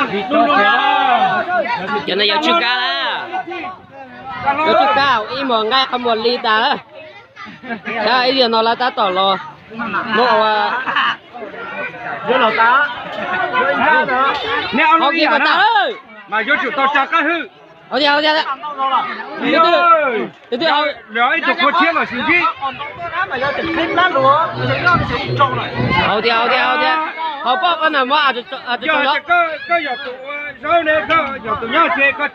Cov no yog tswj kab na. Cov tswj kab ib muag nqaij qhov muag li tas. Saib ib yam no lawv tab tom los muab ua. Hauv kiag kom tas lawm. Mas yuav tsum tau tsa qab hwj. Hauv tiag, hauv tiag. Tus twg, tus twg hauv? Ib tug qhua tshiab los sis ntsib. Hauv tiag, hauv tiag, hauv tiag. Hauv pob koj na muab. Yog tias koj yog tus ua zaub ne, koj yog tus nyob tsev, koj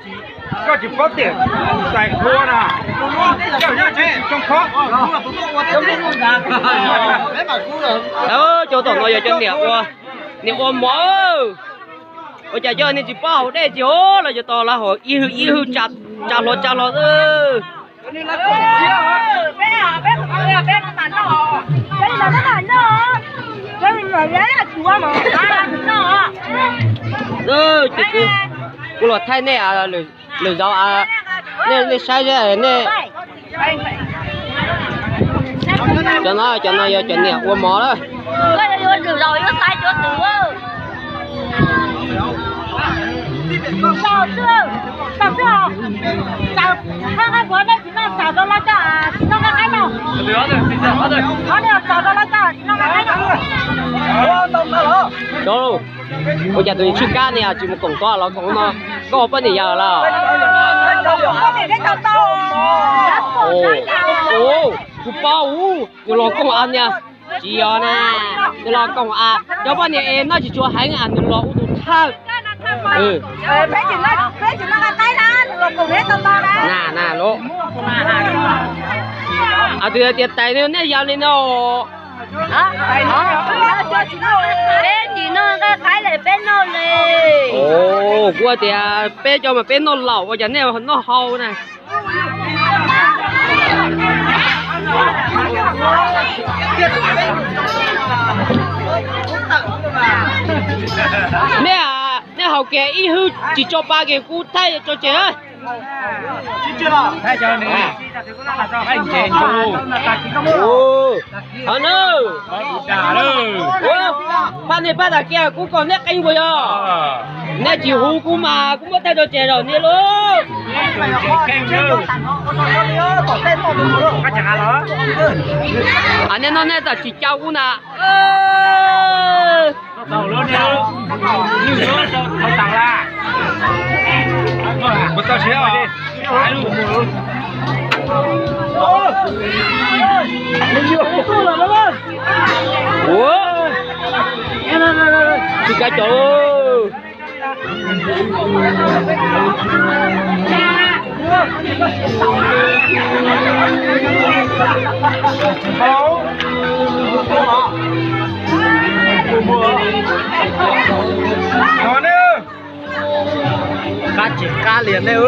tsis paub tias tais qhua na, koj yog tsis tsis tsoo khob. Cov tom no yog cov niam ua, niam ua mov. Ua cas cov nej tsis paub haus dej tsis hov los cov tom lawv haus ib hwj ib hwj, tsa hlo tsa hlo. Kuv los thaij nej lwm zaus, nej saib nej. Cov no, cov no yog cov niam ua mov lawm. Ua cas tus tswj kab ne tsis mus koom koj los koom no, koj ua poj niam yawg los? Kuv paub, nws los koom av niag. Tsis yog na, nws los koom av, cov poj niam es noj tsis tshua heev es nws los ua tus thawj. Na, na, tus tias tais nej yog li no. Peb tsis noj nqaij qaib li, peb noj li. Kuv tias peb cov mas peb noj laum ua cas nej noj hau na. Nej, nej haus kiag ib hwj tsis tso pa kiag kuv thaij tso tseg. Pab nej pab tas kiag kuv kom nej qee puas yog? Nej tsis hu kuv mas kuv muab thaij tso tseg rau nej lauj. Nej noj nej tam tsis cau kuv na. Ua, tsis kav cov. Qab tsis qab li nej.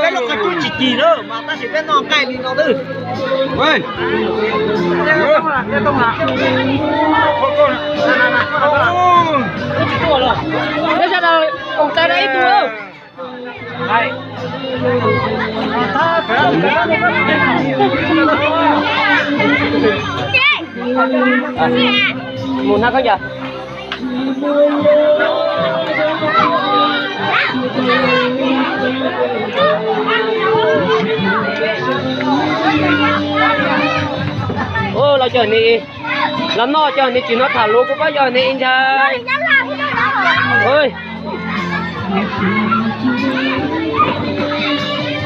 Peb los qhov cub tsis cig na mas tab sis peb noj nqaij li no twb. Peb sawv daws koom tais rau ib tug. Mus na koj yog. Los cov ni, los noj cov ni tsis noj tham lus kuv paub yog ni ntag.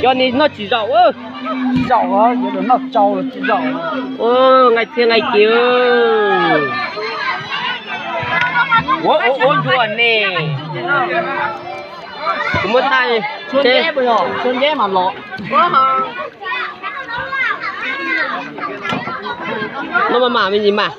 Cov ni noj tsis zaum. Zaum, yuav noj tsau los tsis zaum. Nqaij txhiab nqaij ci. Ua ua ua ntsuag ne. Kuv muab thaij. Tshuab nceb mas los. Noj maj mam me ntsis mas.